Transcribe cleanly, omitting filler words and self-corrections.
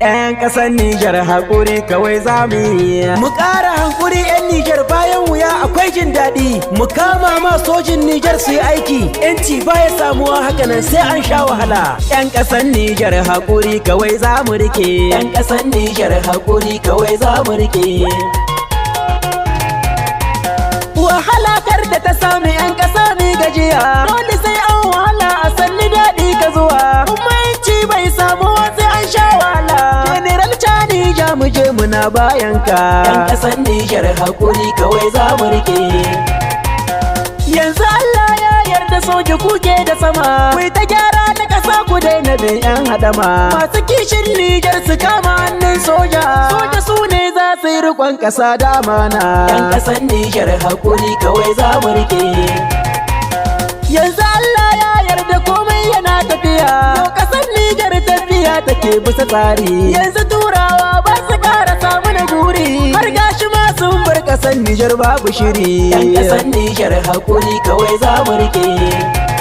'Yan ƙasar Nijar, haƙuri kawai za mu yi. Mu ƙara hankuri, 'yan Nijar, bayan wuya akwai jin daɗi. Mu kama ma sojin Nijar su yi aiki. 'Yanci baya samuwa hakanan, sai an sha wahala. 'Yan ƙasar Nijar, haƙuri kawai za mu rike. 'Yan ƙasar Nijar, haƙuri kawai za mu rike. Wahala kar da ta sami 'yan ƙasa mi gajiya. Dole sai an wahala a sanni daɗi ka zuwa. Kuma 'yanci bai samu sai an sha wahala. General Chani, ja mu je, muna bayan ka. 'Yan ƙasar Nijar, haƙuri kawai za mu rike. Yanzu Allah ya yarda soja kuke da sama. Ku ta gyara na ƙasa, ku daina bin 'yan hadama. Masu kishin Nijar su kama hannun soja. Soja su ne za su yi riƙon ƙasa da amana. 'Yan ƙasar Nijar, haƙuri kawai za mu rike. Yanzu Allah ya yarda komai yana tafiya. Yau ƙasar Nijar tafiya take bisa tsari. Yanzu Turawa ba su ƙara samu na guri. Har gashi ma sun bar ƙasar Nijar babu shiri. 'Yan ƙasar Nijar, haƙuri kawai za mu rike.